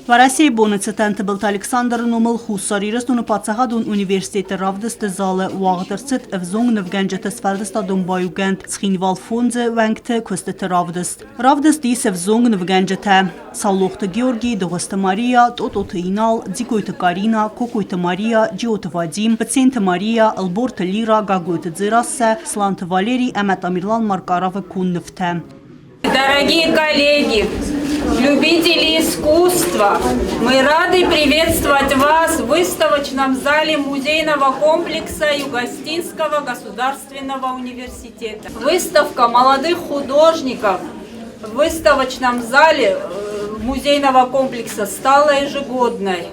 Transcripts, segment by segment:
Уӕрӕсейы боны цытӕн Тыбылты Александры номыл Хуссар Ирыстоны паддзахадон университеты равдысты залы уагъд ӕрцыд ӕвзонг нывгӕнджыты сфӕлдыстадон баиугӕнд Цхинвал фондзы уӕнгты куыстыты равдыст. Равдыст ис ӕвзонг нывгӕнджытӕ Саулохты Георгий, Дыгъуызты Мария, Тъотъоты Инал, Дзигойты Карина, Кокойты Мария, Джиоты Вадим, Быценты Мария, Ӕлборты Лира, Гаглойты Дзерассӕ, Сланты Валерий ӕмӕ Тамерлан Маркаровы конд нывтӕ. Дорогие коллеги, любители искусства, мы рады приветствовать вас в выставочном зале музейного комплекса Югостинского государственного университета. Выставка молодых художников в выставочном зале музейного комплекса стала ежегодной.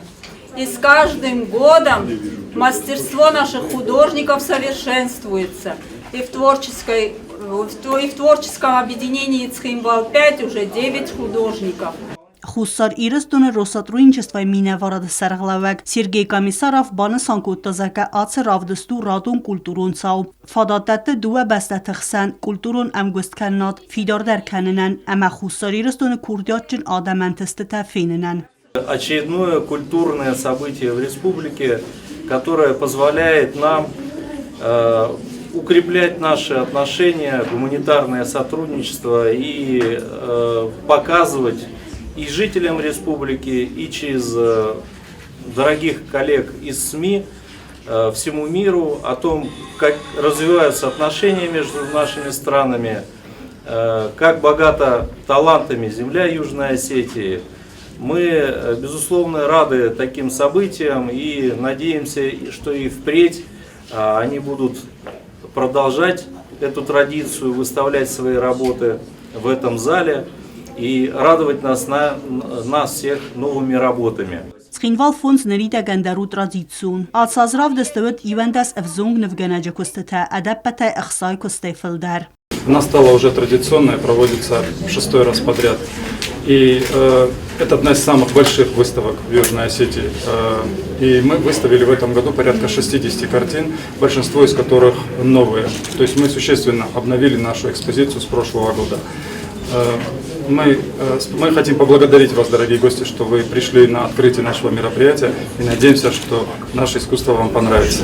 И с каждым годом мастерство наших художников совершенствуется. И в, творческой, и в творческом объединении Цхинвал-5 уже 9 художников. Хуссар Ирыстоны Россотрудничествойы минӕварады сӕргълӕууӕг Сергей Комиссаров банысан кодта, зӕгъгӕ, ацы равдыст у радон культурон цау. Фадат дӕтты дыууӕ бӕстӕты хсӕн культурон ӕмгуысткӕнынад фидардӕр кӕнынӕн ӕмӕ Хуссар Ирыстоны курдиатджын адӕмӕн ӕнтыстытӕ фенынӕн. Очередное культурное событие в республике, которое позволяет нам укреплять наши отношения, гуманитарное сотрудничество и показывать и жителям республики, и через дорогих коллег из СМИ всему миру о том, как развиваются отношения между нашими странами, как богата талантами земля Южной Осетии. Мы, безусловно, рады таким событиям и надеемся, что и впредь они будут продолжать эту традицию, выставлять свои работы в этом зале и радовать нас, нас всех новыми работами. Цхинвал фондз ныридӕгӕн дӕр у традицион. Ацы аз равдысты уыд 11 ӕвзонг нывгӕнӕджы куыстытӕ, ӕдӕппӕтӕй 60 куыстӕй фылдӕр. Она стала уже традиционной, проводится шестой раз подряд. И это одна из самых больших выставок в Южной Осетии. И мы выставили в этом году порядка 60 картин, большинство из которых новые. То есть мы существенно обновили нашу экспозицию с прошлого года. Мы хотим поблагодарить вас, дорогие гости, что вы пришли на открытие нашего мероприятия, и надеемся, что наше искусство вам понравится.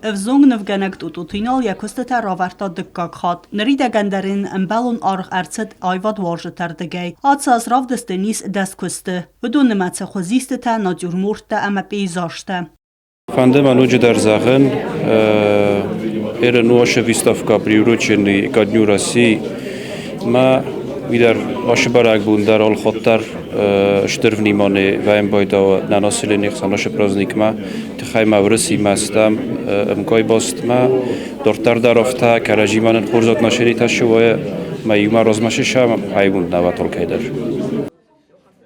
Ӕвзонг нывгӕнӕг Тъотъоты Инал йӕ куыстытӕ равӕрдта дыккаг хатт. Ныридӕгӕн дӕр ын ӕмбӕлон аргъ ӕрцыд аивадуарзджыты ӕрдыгӕй. Ацы аз равдысты ис 10 куысты. Уыдон нымӕцы хуызистытӕ, натюрморттӕ ӕмӕ пейзажтӕ. Фӕнды мӕ ноджыдӕр зӕгъын, Эры наша выставка приуроченный ко Дню России. Мӕ уый ашы бӕрӕгбон дӕр алхатт дӕр стыр внимание вӕййӕм байдауы нӕ население хсӕн нашы праздникмӕ. Тыххӕй ма Уырысимӕ стӕм ӕмкъай бастмӕ. Дарддӕр дӕр афтӕ кӕрӕдзимӕ нын хорз отношенитӕ цы уа, мӕ иумӕ размӕ сисӕм, ай уын нӕ толкӕй дӕр.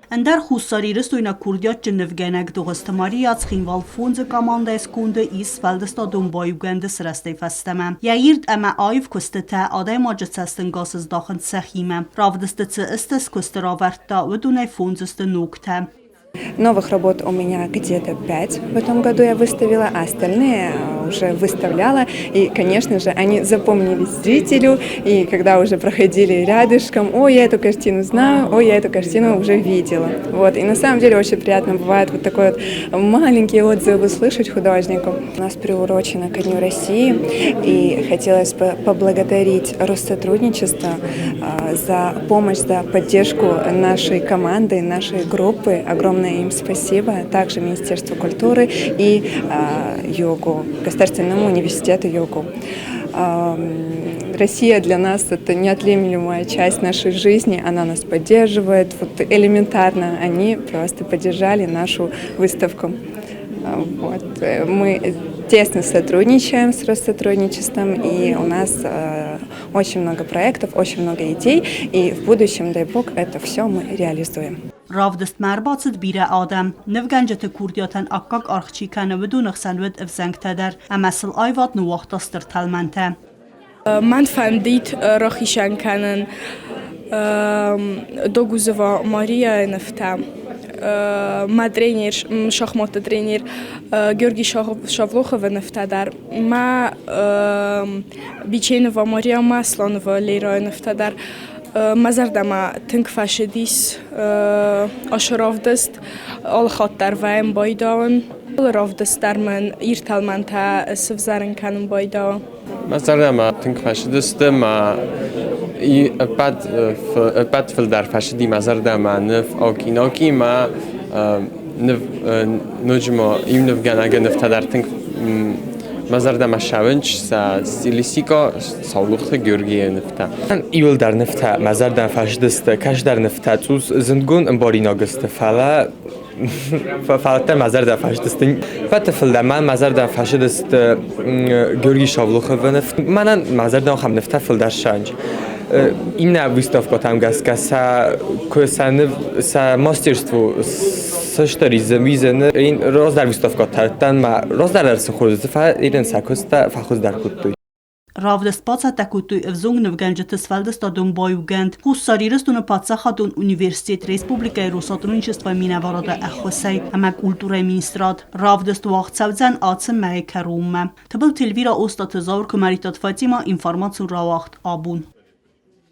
Ӕндӕр хуссарирыстойнаг курдиатджын нывгӕнӕг Дыгъуызты Мария Цхинвал фондзы командӕйы сконды ис сфӕлдыстадон баиугӕнды сырӕзтӕй фӕстӕмӕ. Йӕ ирд ӕмӕ аив куыстытӕ адӕймаджы цӕстӕнгас здахынц сӕхимӕ. Равдысты цы сты куысты равӕрдта, уыдонӕй фондз сты ногтӕ. Новых работ у меня где-то 5 в этом году я выставила, а остальные уже выставляла. И, конечно же, они запомнились зрителю. И когда уже проходили рядышком: «Ой, я эту картину знаю, ой, я эту картину уже видела». Вот. И на самом деле очень приятно бывает вот такой вот маленький отзыв услышать художнику. У нас приурочено ко Дню России, и хотелось бы поблагодарить Россотрудничество за помощь, за поддержку нашей команды, нашей группы. Огромное им спасибо. Также Министерству культуры и ЮГУ, Государственному университету ЮГУ. Россия для нас это неотъемлемая часть нашей жизни, она нас поддерживает. Вот элементарно они просто поддержали нашу выставку. Вот. Мы тесно сотрудничаем с Россотрудничеством, и у нас очень много проектов, очень много идей, и в будущем, дай бог, это все мы реализуем. Равдыстмӕ ӕрбацыд бирӕ адӕм. Нывгӕнджыты курдиатӕн аккаг аргъ чи кӕны, уыдоны хсӕн уыд ӕвзӕнгтӕ дӕр, ӕмӕ сыл аивад ныууагъта стыр тӕлмӕнтӕ. Мӕн фӕндид рахицӕн кӕнын Догузова Марияйы нывтӕ. Мӕ тренер, шахматты тренер Георгий Шавлоховы нывтӕ дӕр. Мӕ Биченова Мария Масланова Лерайы нывтӕ дӕр. Мӕ зӕрдӕмӕ тынг фӕцыдис ацы равдыст. Алы хатт дӕр вӕййӕм байдауын. Алы равдыст дӕр мын иртӕлмӕнтӕ сывзӕрын кӕнын байдауы. Мӕ зӕрдӕмӕ тынг фӕцыдысты мӕ ӕппӕт фылдӕр фӕцыди мӕ зӕрдӕмӕ ныв Окиноки мӕ ныв ноджы ма иу нывгӕнӕгы нывтӕ дӕр тынг мӕ зӕрдӕмӕ ссӕуынц сӕ стилистикӕ Саулохты Георгийы нывтӕ. Иуылдӕр нывтӕ мӕ зӕрдӕмӕ фӕцыдысты, кӕсдӕр нывтӕ цъус зындгонд ӕмбаринаг сты, фӕлӕ фӕлӕ мӕ зӕрдӕ фӕцыдысты. Ӕппӕты фылдӕр мӕ мӕ зӕрдӕ фӕцыдысты Георгий Шавлуховы ныв. Мӕнӕн мӕ зӕрдӕ ахӕм нывтӕ фылдӕр ссӕуынц. Иннӕ выставкӕтӕм гӕсгӕ сӕ куы сӕ ныв сӕ мастерство цастӕр уидзӕны раздӕр выставкӕтӕ мӕ раздӕр ӕрцыхуыз, фӕлӕ ирын сӕ куыстӕ фӕхуыздӕр кодтой. Равдыст бацӕттӕ кодтой ӕвзонг нывгӕнджыты сфӕлдыстадон баиугӕнд Хуссар Ирыстоны паддзахадон университет республикӕйы Росотрудничествойы минӕварады ӕххуысӕй ӕмӕ культурӕйы министрад. Равдыст уагъд цӕудзӕн ацы мӕйы кӕронмӕ. Тыбылты Эльвира, Остъаты Зауыр, Куымӕридтаты Фатимӕ, информацион рауагъд абон.